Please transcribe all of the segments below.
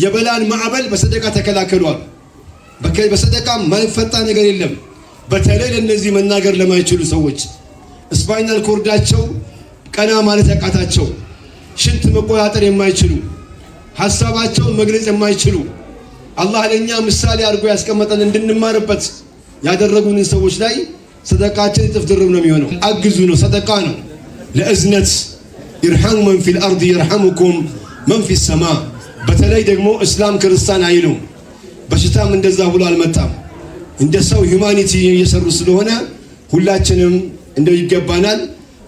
የበላን ማዕበል በሰደቃ ተከላከሏል። በሰደቃ ማይፈታ ነገር የለም። በተለይ ለእነዚህ መናገር ለማይችሉ ሰዎች፣ spinal cord ኣቸው ቀና ማለት ያቃታቸው፣ ሽንት መቆጣጠር የማይችሉ፣ ሀሳባቸውን መግለጽ የማይችሉ፣ አላህ ለእኛ ምሳሌ አድርጎ ያስቀመጠን እንድንማርበት ያደረጉንን ሰዎች ላይ ሰደቃችን እጥፍ ድርብ ነው የሚሆነው። አግዙ ነው፣ ሰደቃ ነው። ለእዝነት ارحموا من في الأرض يرحمكم من في السماء። በተለይ ደግሞ እስላም ክርስቲያን አይሉም። በሽታም እንደዛ ብሎ አልመጣም። እንደ ሰው humanity እየሰሩ ስለሆነ ሁላችንም እንደው ይገባናል።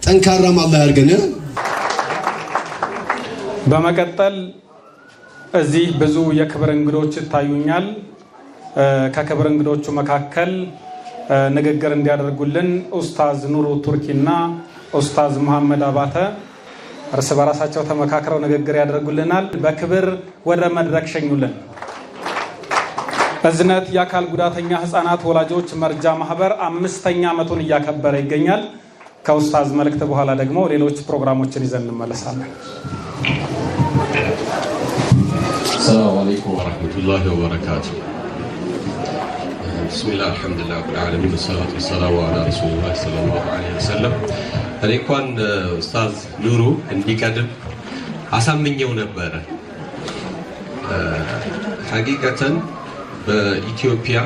ጠንካራም አላህ ያድርገን። በመቀጠል እዚህ ብዙ የክብር እንግዶች ይታዩኛል። ከክብር እንግዶቹ መካከል ንግግር እንዲያደርጉልን ኡስታዝ ኑሩ ቱርኪና ኡስታዝ መሐመድ አባተ እርስ በራሳቸው ተመካክረው ንግግር ያደርጉልናል። በክብር ወደ መድረክ ሸኙልን። እዝነት የአካል ጉዳተኛ ህጻናት ወላጆች መርጃ ማህበር 5ኛ ዓመቱን እያከበረ ይገኛል። ከኡስታዝ መልእክት በኋላ ደግሞ ሌሎች ፕሮግራሞችን ይዘን እንመለሳለን። السلام عليكم ورحمة الله وبركاته. بسم الله الحمد لله رب العالمين والصلاة والسلام على رسول الله صلى الله عليه وسلم። እኔ እንኳን ኡስታዝ ኑሩ እንዲቀድም አሳምኘው ነበረ። ሐቂቀተን በኢትዮጵያ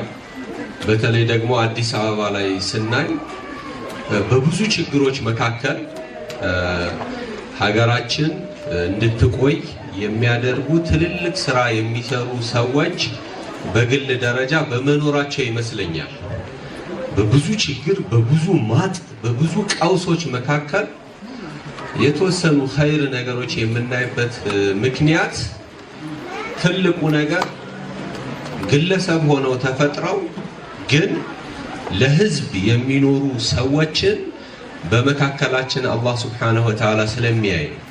በተለይ ደግሞ አዲስ አበባ ላይ ስናይ በብዙ ችግሮች መካከል ሀገራችን እንድትቆይ የሚያደርጉ ትልልቅ ስራ የሚሰሩ ሰዎች በግል ደረጃ በመኖራቸው ይመስለኛል። በብዙ ችግር፣ በብዙ ማጥ፣ በብዙ ቀውሶች መካከል የተወሰኑ ኸይር ነገሮች የምናይበት ምክንያት ትልቁ ነገር ግለሰብ ሆነው ተፈጥረው ግን ለህዝብ የሚኖሩ ሰዎችን በመካከላችን አላህ سبحانه وتعالى ስለሚያይ ነው።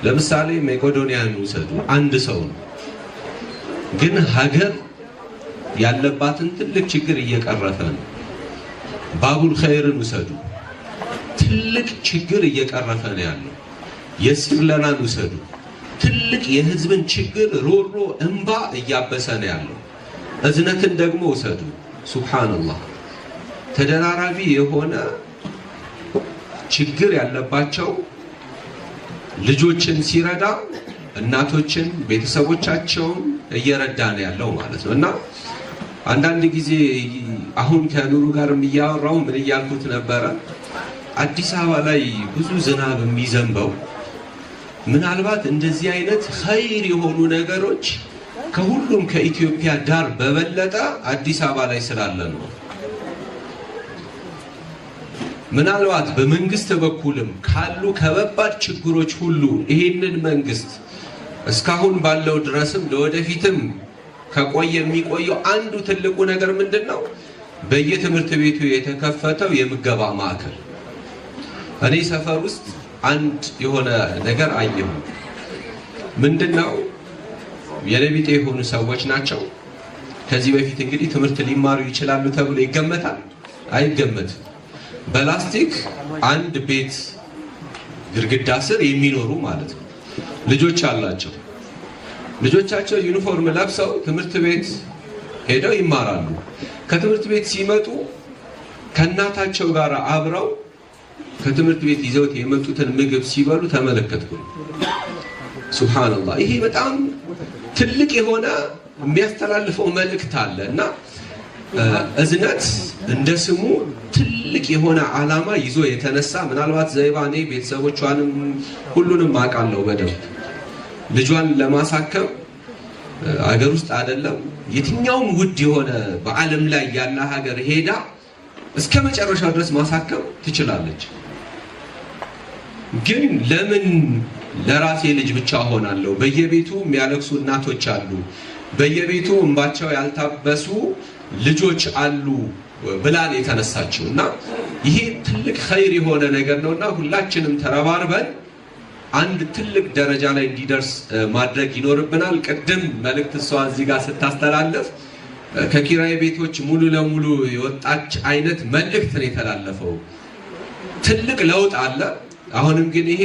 ለምሳሌ መቄዶንያን ውሰዱ። አንድ ሰው ነው፣ ግን ሀገር ያለባትን ትልቅ ችግር እየቀረፈ ነው። ባቡል ኸይርን ውሰዱ። ትልቅ ችግር እየቀረፈ ነው ያለው። የሲር ለናን ውሰዱ። ትልቅ የህዝብን ችግር ሮሮ እንባ እያበሰ ነው ያለው። እዝነትን ደግሞ ውሰዱ። سبحان الله ተደራራቢ የሆነ ችግር ያለባቸው ልጆችን ሲረዳ እናቶችን፣ ቤተሰቦቻቸውን እየረዳ ነው ያለው ማለት ነው። እና አንዳንድ ጊዜ አሁን ከኑሩ ጋርም እያወራው ምን እያልኩት ነበረ፣ አዲስ አበባ ላይ ብዙ ዝናብ የሚዘንበው ምናልባት እንደዚህ አይነት ኸይር የሆኑ ነገሮች ከሁሉም ከኢትዮጵያ ዳር በበለጠ አዲስ አበባ ላይ ስላለ ነው። ምናልባት በመንግስት በኩልም ካሉ ከበባድ ችግሮች ሁሉ ይሄንን መንግስት እስካሁን ባለው ድረስም ለወደፊትም ከቆየ የሚቆየው አንዱ ትልቁ ነገር ምንድን ነው? በየትምህርት ቤቱ የተከፈተው የምገባ ማዕከል። እኔ ሰፈር ውስጥ አንድ የሆነ ነገር አየሁ። ምንድን ነው? የኔ ቢጤ የሆኑ ሰዎች ናቸው። ከዚህ በፊት እንግዲህ ትምህርት ሊማሩ ይችላሉ ተብሎ ይገመታል? አይገመትም። በላስቲክ አንድ ቤት ግድግዳ ስር የሚኖሩ ማለት ነው። ልጆች አላቸው። ልጆቻቸው ዩኒፎርም ለብሰው ትምህርት ቤት ሄደው ይማራሉ። ከትምህርት ቤት ሲመጡ ከእናታቸው ጋር አብረው ከትምህርት ቤት ይዘውት የመጡትን ምግብ ሲበሉ ተመለከትኩ። سبحان الله፣ ይሄ በጣም ትልቅ የሆነ የሚያስተላልፈው መልእክት አለ። እና እዝነት እንደ ስሙ ትልቅ የሆነ ዓላማ ይዞ የተነሳ፣ ምናልባት ዘይባ እኔ ቤተሰቦቿንም ሁሉንም አውቃለሁ በደንብ፣ ልጇን ለማሳከም አገር ውስጥ አይደለም የትኛውም ውድ የሆነ በዓለም ላይ ያለ ሀገር ሄዳ እስከ መጨረሻው ድረስ ማሳከም ትችላለች። ግን ለምን ለራሴ ልጅ ብቻ ሆናለሁ? በየቤቱ የሚያለቅሱ እናቶች አሉ። በየቤቱ እንባቸው ያልታበሱ ልጆች አሉ ብላን የተነሳችው። እና ይሄ ትልቅ ኸይር የሆነ ነገር ነውና ሁላችንም ተረባርበን አንድ ትልቅ ደረጃ ላይ እንዲደርስ ማድረግ ይኖርብናል። ቅድም መልእክት እሷ እዚህ ጋር ስታስተላልፍ ከኪራይ ቤቶች ሙሉ ለሙሉ የወጣች አይነት መልእክት ነው የተላለፈው። ትልቅ ለውጥ አለ። አሁንም ግን ይሄ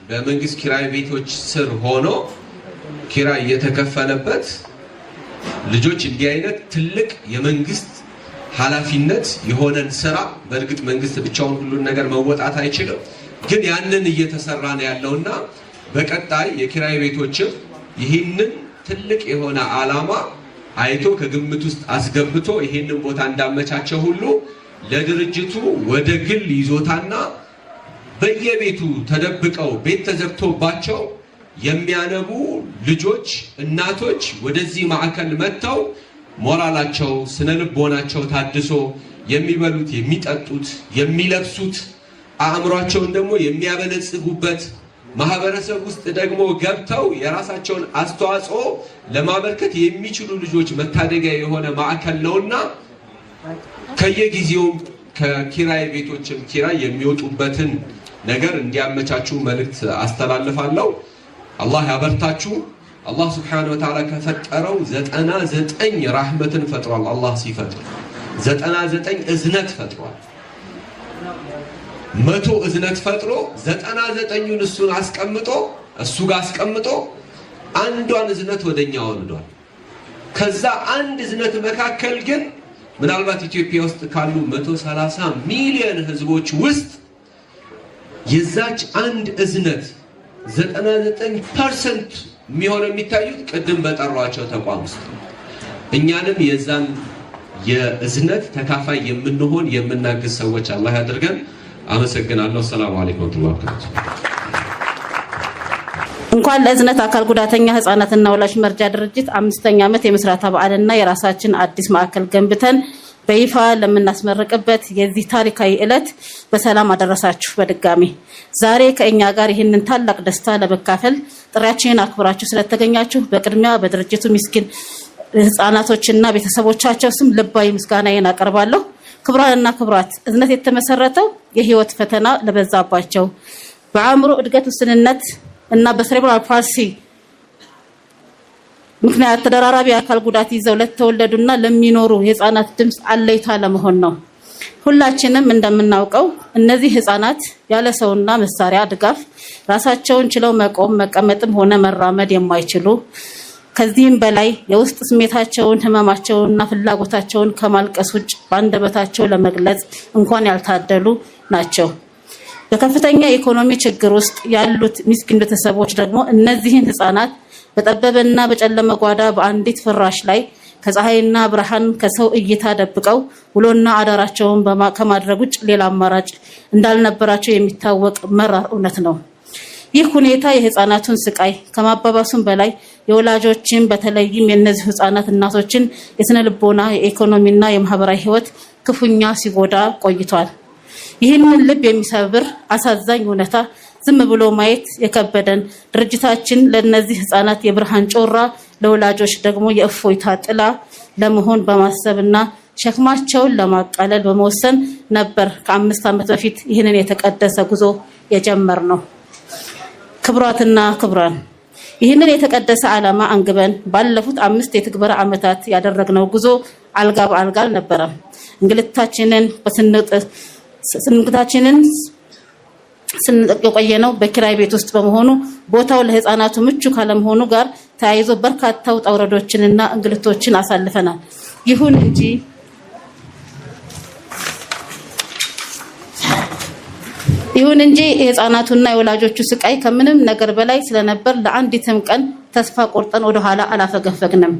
በመንግስት ኪራይ ቤቶች ስር ሆኖ ኪራይ እየተከፈለበት ልጆች እንዲህ አይነት ትልቅ የመንግስት ኃላፊነት የሆነን ስራ፣ በእርግጥ መንግስት ብቻውን ሁሉን ነገር መወጣት አይችልም፣ ግን ያንን እየተሰራ ነው ያለውና በቀጣይ የኪራይ ቤቶችም ይህንን ትልቅ የሆነ ዓላማ አይቶ ከግምት ውስጥ አስገብቶ ይህንን ቦታ እንዳመቻቸው ሁሉ ለድርጅቱ ወደ ግል ይዞታና በየቤቱ ተደብቀው ቤት ተዘግቶባቸው የሚያነቡ ልጆች እናቶች ወደዚህ ማዕከል መጥተው ሞራላቸው፣ ስነ ልቦናቸው ታድሶ የሚበሉት፣ የሚጠጡት፣ የሚለብሱት፣ አእምሯቸውን ደግሞ የሚያበለጽጉበት፣ ማህበረሰብ ውስጥ ደግሞ ገብተው የራሳቸውን አስተዋጽኦ ለማበርከት የሚችሉ ልጆች መታደጊያ የሆነ ማዕከል ነውና ከየጊዜውም ከኪራይ ቤቶችም ኪራይ የሚወጡበትን ነገር እንዲያመቻቹ መልእክት አስተላልፋለሁ። አላህ ያበርታችሁ። አላህ سبحانه وتعالى ከፈጠረው 99 ራህመትን ፈጥሯል። አላህ ሲፈጥር 99 እዝነት ፈጥሯል። 100 እዝነት ፈጥሮ 99ኙን እሱን አስቀምጦ እሱ ጋር አስቀምጦ አንዷን እዝነት ወደኛ ወርዷል። ከዛ አንድ እዝነት መካከል ግን ምናልባት ኢትዮጵያ ውስጥ ካሉ 130 ሚሊዮን ህዝቦች ውስጥ የዛች አንድ እዝነት 99% የሚሆነው የሚታዩት ቅድም በጠሯቸው ተቋም ውስጥ ነው። እኛንም የዛን የእዝነት ተካፋይ የምንሆን የምናግዝ ሰዎች አላህ ያድርገን። አመሰግናለሁ። ሰላም አለይኩም ወራህመቱላሂ ወበረካቱ። እንኳን ለእዝነት አካል ጉዳተኛ ህጻናትና ወላጅ መርጃ ድርጅት 5ኛ ዓመት የምስረታ በዓልና የራሳችን አዲስ ማዕከል ገንብተን በይፋ ለምናስመርቅበት የዚህ ታሪካዊ ዕለት በሰላም አደረሳችሁ። በድጋሚ ዛሬ ከእኛ ጋር ይህንን ታላቅ ደስታ ለመካፈል ጥሪያችንን አክብራችሁ ስለተገኛችሁ በቅድሚያ በድርጅቱ ምስኪን ህጻናቶችና ቤተሰቦቻቸው ስም ልባዊ ምስጋናዬን አቀርባለሁ። ክቡራንና ክቡራት፣ እዝነት የተመሰረተው የህይወት ፈተና ለበዛባቸው፣ በአእምሮ እድገት ውስንነት እና በ cerebral palsy ምክንያት ተደራራቢ አካል ጉዳት ይዘው ለተወለዱና ለሚኖሩ የህፃናት ድምፅ አለኝታ ለመሆን ነው። ሁላችንም እንደምናውቀው እነዚህ ህፃናት ያለ ሰውና መሳሪያ ድጋፍ ራሳቸውን ችለው መቆም፣ መቀመጥም ሆነ መራመድ የማይችሉ፣ ከዚህም በላይ የውስጥ ስሜታቸውን፣ ህመማቸውንና ፍላጎታቸውን ከማልቀስ ውጭ በአንደበታቸው ለመግለጽ እንኳን ያልታደሉ ናቸው። በከፍተኛ የኢኮኖሚ ችግር ውስጥ ያሉት ምስኪን ቤተሰቦች ደግሞ እነዚህን ህፃናት በጠበበና በጨለመ ጓዳ በአንዲት ፍራሽ ላይ ከፀሐይና ብርሃን ከሰው እይታ ደብቀው ውሎና አዳራቸውን ከማድረግ ውጭ ሌላ አማራጭ እንዳልነበራቸው የሚታወቅ መራር እውነት ነው። ይህ ሁኔታ የህፃናቱን ስቃይ ከማባባሱም በላይ የወላጆችን፣ በተለይም የእነዚህ ህፃናት እናቶችን የስነ ልቦና፣ የኢኮኖሚና የማህበራዊ ህይወት ክፉኛ ሲጎዳ ቆይቷል። ይህንን ልብ የሚሰብር አሳዛኝ እውነታ ዝም ብሎ ማየት የከበደን ድርጅታችን ለእነዚህ ህፃናት የብርሃን ጮራ፣ ለወላጆች ደግሞ የእፎይታ ጥላ ለመሆን በማሰብና ሸክማቸውን ለማቃለል በመወሰን ነበር ከ5 ዓመት በፊት ይህንን የተቀደሰ ጉዞ የጀመርነው። ክቡራትና ክቡራን፣ ይህንን የተቀደሰ ዓላማ አንግበን ባለፉት 5 የትግበራ ዓመታት ያደረግነው ጉዞ አልጋ በአልጋ አልነበረም። እንግልታችንን ስንጠቅ የቆየነው በኪራይ ቤት ውስጥ በመሆኑ ቦታው ለህፃናቱ ምቹ ካለመሆኑ ጋር ተያይዞ በርካታ ውጣ ውረዶችንና እንግልቶችን አሳልፈናል። ይሁን እንጂ የህፃናቱና የወላጆቹ ስቃይ ከምንም ነገር በላይ ስለነበር ለአንዲትም ቀን ተስፋ ቆርጠን ወደኋላ አላፈገፈግንም።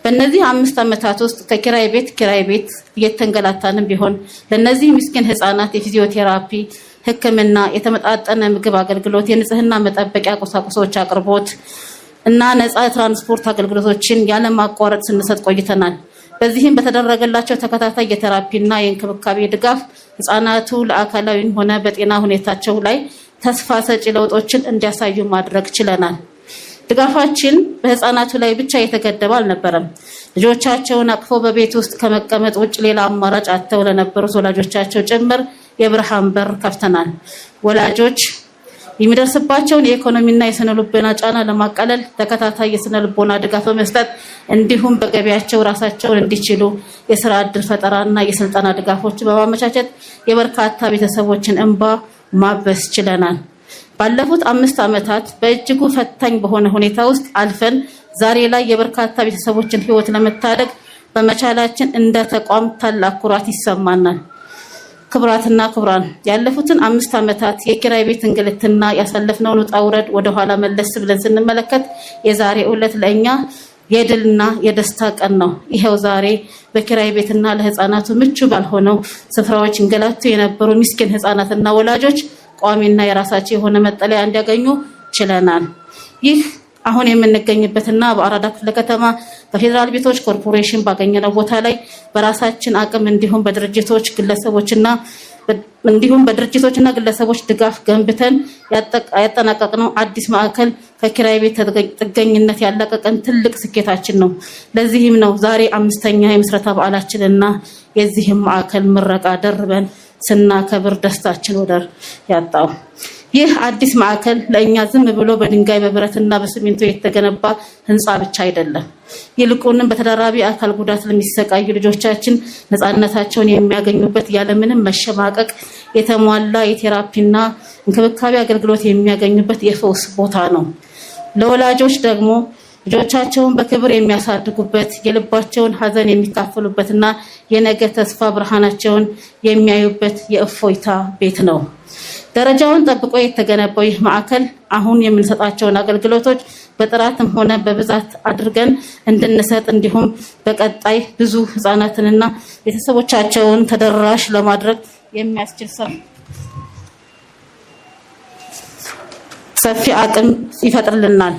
በእነዚህ 5 ዓመታት ውስጥ ከኪራይ ቤት ኪራይ ቤት እየተንገላታንም ቢሆን ለእነዚህ ምስኪን ህፃናት የፊዚዮቴራፒ ሕክምና፣ የተመጣጠነ ምግብ አገልግሎት፣ የንጽህና መጠበቂያ ቁሳቁሶች አቅርቦት እና ነፃ የትራንስፖርት አገልግሎቶችን ያለማቋረጥ ስንሰጥ ቆይተናል። በዚህም በተደረገላቸው ተከታታይ የቴራፒና የእንክብካቤ ድጋፍ ህጻናቱ ለአካላዊም ሆነ በጤና ሁኔታቸው ላይ ተስፋ ሰጪ ለውጦችን እንዲያሳዩ ማድረግ ችለናል። ድጋፋችን በህፃናቱ ላይ ብቻ የተገደበ አልነበረም። ልጆቻቸውን አቅፈው በቤት ውስጥ ከመቀመጥ ውጭ ሌላ አማራጭ አጥተው ለነበሩት ወላጆቻቸው ጭምር የብርሃን በር ከፍተናል። ወላጆች የሚደርስባቸውን የኢኮኖሚና የስነ ልቦና ጫና ለማቃለል ተከታታይ የስነ ልቦና ድጋፍ በመስጠት እንዲሁም በገቢያቸው ራሳቸውን እንዲችሉ የስራ እድል ፈጠራና የስልጠና ድጋፎችን በማመቻቸት የበርካታ ቤተሰቦችን እንባ ማበስ ችለናል። ባለፉት 5 ዓመታት በእጅጉ ፈታኝ በሆነ ሁኔታ ውስጥ አልፈን ዛሬ ላይ የበርካታ ቤተሰቦችን ሕይወት ለመታደግ በመቻላችን እንደ ተቋም ታላቅ ኩራት ይሰማናል። ክቡራትና ክቡራን፣ ያለፉትን 5 ዓመታት የኪራይ ቤት እንግልትና ያሳለፍነውን ውጣ ውረድ ወደኋላ መለስ ብለን ስንመለከት የዛሬ ዕለት ለእኛ የድልና የደስታ ቀን ነው። ይኸው ዛሬ በኪራይ ቤትና ለህፃናቱ ምቹ ባልሆነው ስፍራዎች ይንገላቱ የነበሩ ምስኪን ህፃናትና ወላጆች ቋሚና የራሳቸው የሆነ መጠለያ እንዲያገኙ ችለናል። ይህ አሁን የምንገኝበትና በአራዳ ክፍለ ከተማ በፌዴራል ቤቶች ኮርፖሬሽን ባገኘነው ቦታ ላይ በራሳችን አቅም እንዲሁም በድርጅቶችና ግለሰቦች ድጋፍ ገንብተን ያጠናቀቅነው አዲስ ማዕከል ከኪራይ ቤት ጥገኝነት ያላቀቀን ትልቅ ስኬታችን ነው። ለዚህም ነው ዛሬ አምስተኛ የምስረታ በዓላችንና የዚህም ማዕከል ምረቃ ደርበን ስናከብር ደስታችን ወደር ያጣው። ይህ አዲስ ማዕከል ለእኛ ዝም ብሎ በድንጋይ፣ በብረትና በሲሚንቶ የተገነባ ህንፃ ብቻ አይደለም። ይልቁንም በተደራራቢ አካል ጉዳት ለሚሰቃዩ ልጆቻችን ነፃነታቸውን የሚያገኙበት፣ ያለምንም መሸማቀቅ የተሟላ የቴራፒና እንክብካቤ አገልግሎት የሚያገኙበት የፈውስ ቦታ ነው። ለወላጆች ደግሞ ልጆቻቸውን በክብር የሚያሳድጉበት፣ የልባቸውን ሐዘን የሚካፈሉበትና የነገ ተስፋ ብርሃናቸውን የሚያዩበት የእፎይታ ቤት ነው። ደረጃውን ጠብቆ የተገነባው ይህ ማዕከል አሁን የምንሰጣቸውን አገልግሎቶች በጥራትም ሆነ በብዛት አድርገን እንድንሰጥ እንዲሁም በቀጣይ ብዙ ህጻናትንና ቤተሰቦቻቸውን ተደራሽ ለማድረግ የሚያስችል ሰፊ አቅም ይፈጥርልናል።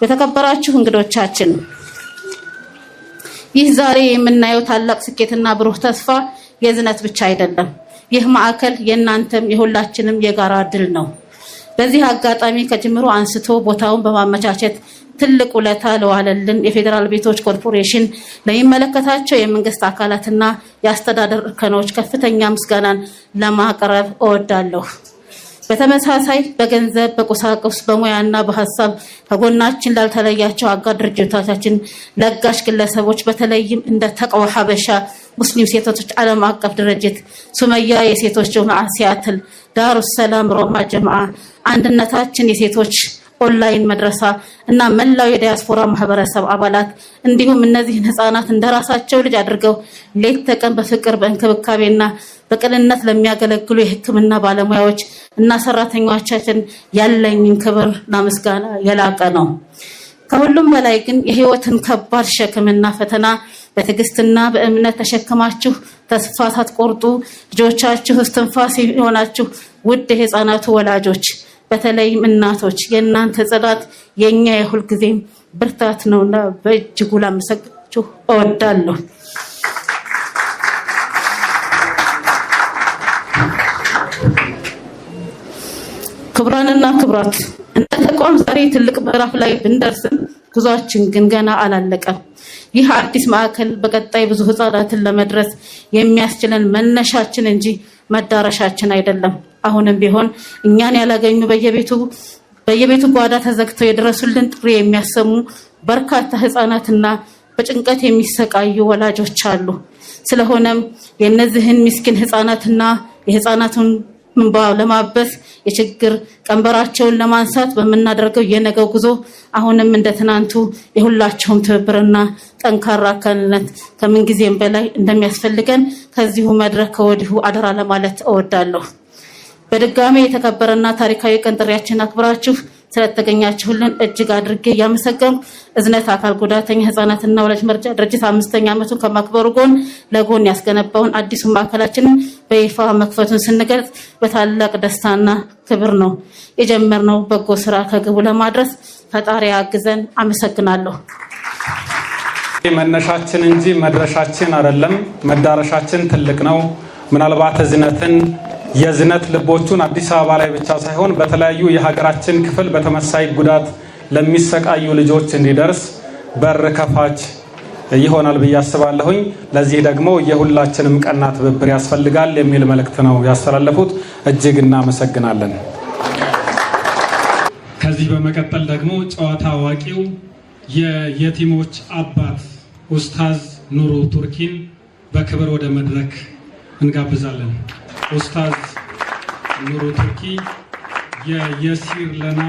የተከበራችሁ እንግዶቻችን፣ ይህ ዛሬ የምናየው ታላቅ ስኬትና ብሩህ ተስፋ የእዝነት ብቻ አይደለም። ይህ ማዕከል የእናንተም የሁላችንም የጋራ ድል ነው። በዚህ አጋጣሚ ከጅምሩ አንስቶ ቦታውን በማመቻቸት ትልቅ ውለታ ለዋለልን የፌዴራል ቤቶች ኮርፖሬሽን፣ ለሚመለከታቸው የመንግስት አካላትና የአስተዳደር እርከኖች ከፍተኛ ምስጋናን ለማቅረብ እወዳለሁ። በተመሳሳይ በገንዘብ፣ በቁሳቁስ፣ በሙያና በሀሳብ ከጎናችን ላልተለያቸው አጋር ድርጅቶቻችን፣ ለጋሽ ግለሰቦች፣ በተለይም እንደ ተቅዋ ሀበሻ ሙስሊም ሴቶች ዓለም አቀፍ ድርጅት፣ ሱመያ የሴቶች ጀምዓ ሲያትል፣ ዳሩ ሰላም ሮማ ጀምዓ፣ አንድነታችን የሴቶች ኦንላይን መድረሳ እና መላው የዲያስፖራ ማህበረሰብ አባላት እንዲሁም እነዚህን ህፃናት እንደራሳቸው ልጅ አድርገው ሌት ተቀን በፍቅር፣ በእንክብካቤና በቅንነት ለሚያገለግሉ የሕክምና ባለሙያዎች እና ሰራተኞቻችን ያለኝን ክብርና ምስጋና የላቀ ነው። ከሁሉም በላይ ግን የህይወትን ከባድ ሸክምና ፈተና በትዕግስትና በእምነት ተሸክማችሁ ተስፋ ሳትቆርጡ ልጆቻችሁ እስትንፋስ የሆናችሁ ውድ የህፃናቱ ወላጆች፣ በተለይም እናቶች፣ የእናንተ ጽናት የእኛ የሁልጊዜም ብርታት ነውና በእጅጉ ላመሰግናችሁ እወዳለሁ። ክቡራንና ክቡራት፣ እንደ ተቋም ዛሬ ትልቅ ምዕራፍ ላይ ብንደርስም ጉዟችን ግን ገና አላለቀም። ይህ አዲስ ማዕከል በቀጣይ ብዙ ህፃናትን ለመድረስ የሚያስችለን መነሻችን እንጂ መዳረሻችን አይደለም። አሁንም ቢሆን እኛን ያላገኙ፣ በየቤቱ ጓዳ ተዘግተው የድረሱልን ጥሪ የሚያሰሙ በርካታ ህፃናትና በጭንቀት የሚሰቃዩ ወላጆች አሉ። ስለሆነም የእነዚህን ምስኪን ህፃናትና የህፃናቱን እንባ ለማበስ፣ የችግር ቀንበራቸውን ለማንሳት በምናደርገው የነገው ጉዞ አሁንም እንደ ትናንቱ የሁላችሁም ትብብርና ጠንካራ አካልነት ከምንጊዜም በላይ እንደሚያስፈልገን ከዚሁ መድረክ ከወዲሁ አደራ ለማለት እወዳለሁ። በድጋሚ የተከበረና ታሪካዊ ቀን ጥሪያችንን አክብራችሁ ስለተገኛችሁልን እጅግ አድርጌ እያመሰገንኩ፣ እዝነት አካል ጉዳተኛ ህጻናትና ወላጅ መርጃ ድርጅት አምስተኛ ዓመቱን ከማክበሩ ጎን ለጎን ያስገነባውን አዲሱን ማዕከላችንን በይፋ መክፈቱን ስንገልጽ በታላቅ ደስታና ክብር ነው። የጀመርነው በጎ ስራ ከግቡ ለማድረስ ፈጣሪ ያግዘን። አመሰግናለሁ። መነሻችን እንጂ መድረሻችን አይደለም። መዳረሻችን ትልቅ ነው። ምናልባት እዝነትን የእዝነት ልቦቹን አዲስ አበባ ላይ ብቻ ሳይሆን በተለያዩ የሀገራችን ክፍል በተመሳሳይ ጉዳት ለሚሰቃዩ ልጆች እንዲደርስ በር ከፋች ይሆናል ብዬ አስባለሁኝ። ለዚህ ደግሞ የሁላችንም ቀና ትብብር ያስፈልጋል የሚል መልእክት ነው ያስተላለፉት። እጅግ እናመሰግናለን። ከዚህ በመቀጠል ደግሞ ጨዋታ አዋቂው የየቲሞች አባት ኡስታዝ ኑሩ ቱርኪን በክብር ወደ መድረክ እንጋብዛለን። ኡስታዝ ኑሩ ቱርኪ የየሲር ለና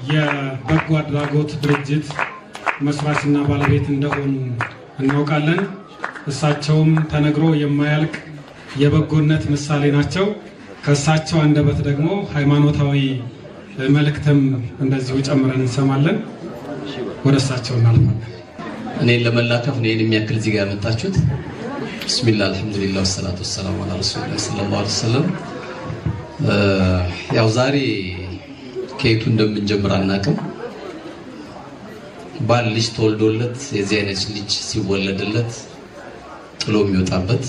የበጎ አድራጎት ድርጅት መስራችና ባለቤት እንደሆኑ እናውቃለን። እሳቸውም ተነግሮ የማያልቅ የበጎነት ምሳሌ ናቸው። ከእሳቸው አንደበት ደግሞ ሃይማኖታዊ መልእክትም እንደዚሁ ጨምረን እንሰማለን። ወደ እሳቸው እናልፋለን። እኔን ለመላከፍ ነው ይሄን የሚያክል እዚህ ጋር ያመጣችሁት። ብስሚላህ አልሐምዱሊላህ ወሰላቱ ወሰላሙ ዐላ ረሱሊላህ ሰለላሁ ዐለይሂ ወሰለም። ያው ዛሬ ከየቱ እንደምንጀምር አናውቅም። ባል ልጅ ተወልዶለት የዚህ አይነት ልጅ ሲወለድለት ጥሎ የሚወጣበት፣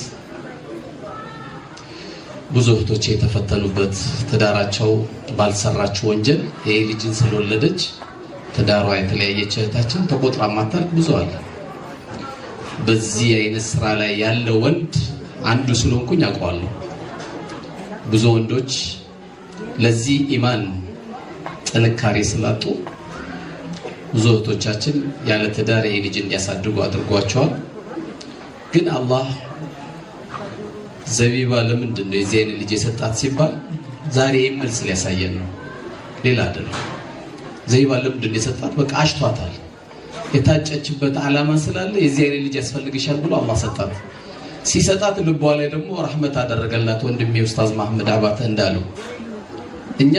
ብዙ እህቶች የተፈተኑበት፣ ትዳራቸው ባልሰራችው ወንጀል ይሄ ልጅን ስለወለደች ትዳሯ የተለያየች እህታችን ተቆጥራ ማታልቅ ብዙ አለ። በዚህ አይነት ስራ ላይ ያለ ወንድ አንዱ ስለሆንኩኝ አውቀዋለሁ። ብዙ ወንዶች ለዚህ ኢማን ጥንካሬ ስላጡ ብዙ እህቶቻችን ያለ ትዳር ይሄ ልጅ እንዲያሳድጉ አድርጓቸዋል። ግን አላህ ዘቢባ ለምንድን ነው የዚህ አይነት ልጅ የሰጣት ሲባል ዛሬ ይህን መልስ ሊያሳየን ነው፣ ሌላ አይደለም። ዘቢባ ለምንድን ነው የሰጣት? በቃ አሽቷታል። የታጨችበት ዓላማ ስላለ የዚህ አይነት ልጅ ያስፈልግሻል ብሎ አላህ ሰጣት። ሲሰጣት ልቧ ላይ ደግሞ ረህመት አደረገላት። ወንድሜ ኡስታዝ መሐመድ አባተ እንዳለው እኛ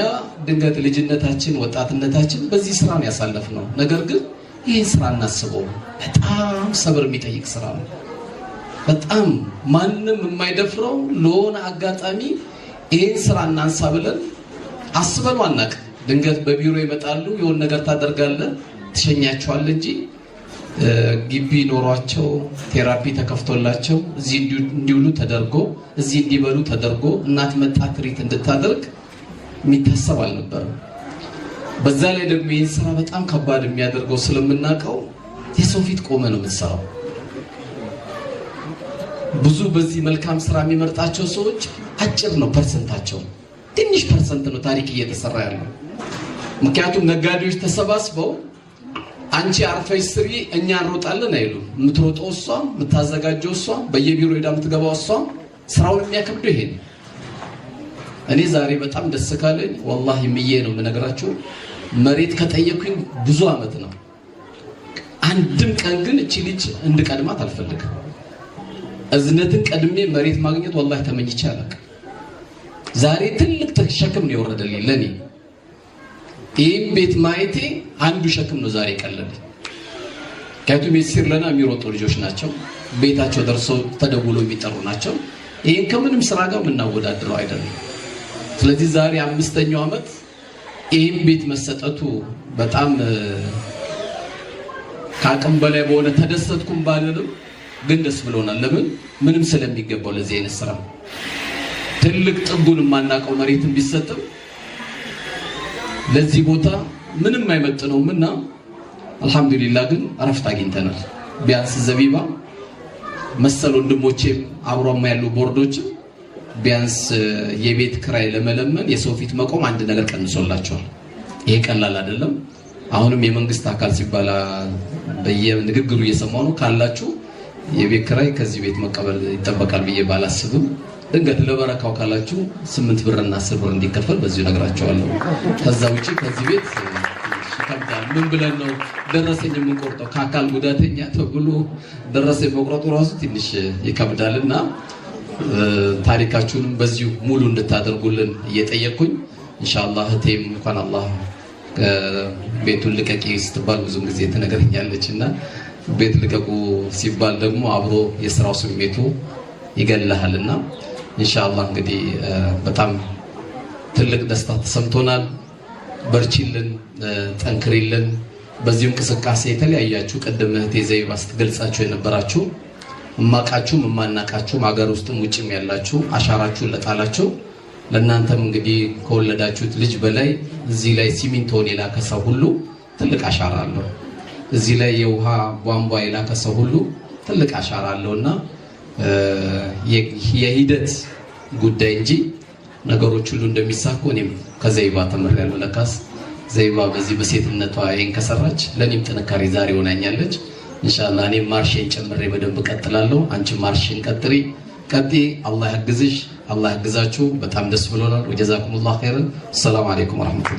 ድንገት ልጅነታችን ወጣትነታችን በዚህ ስራ ነው ያሳለፍነው። ነገር ግን ይህን ስራ እናስበው፣ በጣም ሰብር የሚጠይቅ ስራ ነው። በጣም ማንም የማይደፍረው ለሆነ አጋጣሚ ይህን ስራ እናንሳ ብለን አስበነው አናውቅም። ድንገት በቢሮ ይመጣሉ፣ የሆነ ነገር ታደርጋለህ፣ ትሸኛቸዋለህ እንጂ ግቢ ኖሯቸው therapy ተከፍቶላቸው እዚህ እንዲውሉ ተደርጎ እዚህ እንዲበሉ ተደርጎ እናት መጣ treat እንድታደርግ የሚታሰብ አልነበረም። በዛ ላይ ደግሞ ይህን ስራ በጣም ከባድ የሚያደርገው ስለምናውቀው የሰው ፊት ቆመ ነው የምትሰራው። ብዙ በዚህ መልካም ስራ የሚመርጣቸው ሰዎች አጭር ነው percent ኣቸው፣ ትንሽ percent ነው ታሪክ እየተሰራ ያለው። ምክንያቱም ነጋዴዎች ተሰባስበው አንቺ አርፈሽ ስሪ እኛ እንሮጣለን አይሉም። የምትሮጠው እሷ፣ የምታዘጋጀው እሷ፣ በየቢሮ ሄዳ የምትገባው እሷ። ስራውን የሚያከብደው ይሄ ነው። እኔ ዛሬ በጣም ደስ ካለኝ ወላሂ ምዬ ነው የምነግራችሁ። መሬት ከጠየኩኝ ብዙ አመት ነው። አንድም ቀን ግን እቺ ልጅ እንድቀድማት አልፈልግም። እዝነትን ቀድሜ መሬት ማግኘት ወላሂ ተመኝቼ አላውቅም። ዛሬ ትልቅ ሸክም ነው የወረደልኝ ለኔ። ይህም ቤት ማየቴ አንዱ ሸክም ነው ዛሬ ቀለለኝ። ምክንያቱም የሲር ለና የሚሮጡ ልጆች ናቸው። ቤታቸው ደርሰው ተደውሎ የሚጠሩ ናቸው። ይህን ከምንም ስራ ጋር የምናወዳድረው አይደለም። ስለዚህ ዛሬ 5ኛው ዓመት ይህም ቤት መሰጠቱ በጣም ከአቅም በላይ በሆነ ተደሰትኩም ባልልም ግን ደስ ብሎናል። ለምን ምንም ስለሚገባው ለዚህ አይነት ስራ ትልቅ ጥጉን የማናውቀው መሬትን ቢሰጥም ለዚህ ቦታ ምንም አይመጥነውምና አልሐምዱሊላህ ግን እረፍት አግኝተናል። ቢያንስ ዘቢባ መሰል ወንድሞቼም አብሮም ያሉ ቦርዶችም ቢያንስ የቤት ክራይ ለመለመን የሰው ፊት መቆም አንድ ነገር ቀንሶላቸዋል። ይሄ ቀላል አይደለም። አሁንም የመንግስት አካል ሲባል በየንግግሩ እየሰማሁ ነው። ካላችሁ የቤት ክራይ ከዚህ ቤት መቀበል ይጠበቃል ብዬ ባላስብም ድንገት ለበረካው ካላችሁ 8 ብር እና 10 ብር እንዲከፈል በዚሁ እነግራቸዋለሁ። ከዛ ውጪ ከዚህ ቤት ይከብዳል። ምን ብለን ነው ደረሰኝ የምንቆርጠው? ከአካል ጉዳተኛ ተብሎ ደረሰኝ መቁረጡ ራሱ ትንሽ ይከብዳልና ታሪካችሁንም በዚሁ ሙሉ እንድታደርጉልን እየጠየቅኩኝ ኢንሻአላህ እህቴም እንኳን አላህ ቤቱን ልቀቂ ስትባል ብዙ ጊዜ ትነግረኛለችና ቤት ልቀቁ ሲባል ደግሞ አብሮ የስራው ስሜቱ ይገልሃልና ኢንሻአላህ እንግዲህ በጣም ትልቅ ደስታ ተሰምቶናል። በርቺልን፣ ጠንክሪልን። በዚሁ እንቅስቃሴ የተለያያችሁ ቅድም እህቴ ዘይባ ስትገልጻችሁ የነበራችሁ እማቃችሁም እማናቃችሁም ሀገር ውስጥም ውጭም ያላችሁ አሻራችሁን ለጣላችሁ ለእናንተም እንግዲህ ከወለዳችሁት ልጅ በላይ እዚህ ላይ ሲሚንቶን የላከ ሰው ሁሉ ትልቅ አሻራ አለው። እዚህ ላይ የውሃ ቧንቧ የላከ ሰው ሁሉ ትልቅ አሻራ አለውና የሂደት ጉዳይ እንጂ ነገሮች ሁሉ እንደሚሳኩ እኔም ከዘይባ ተምሬያለሁ። ለካስ ዘይባ በዚህ በሴትነቷ ይሄን ከሰራች ለኔም ጥንካሬ ዛሬ ሆናኛለች። ኢንሻአላህ እኔም ማርሼን ጨምሬ በደንብ እቀጥላለሁ። አንቺም ማርሼን ቀጥሪ። ቀጥይ። አላህ ያግዝሽ፣ አላህ ያግዛችሁ። በጣም ደስ ብሎናል። ወጀዛኩሙላህ ኸይረን። ሰላም አለይኩም ወራህመቱላህ።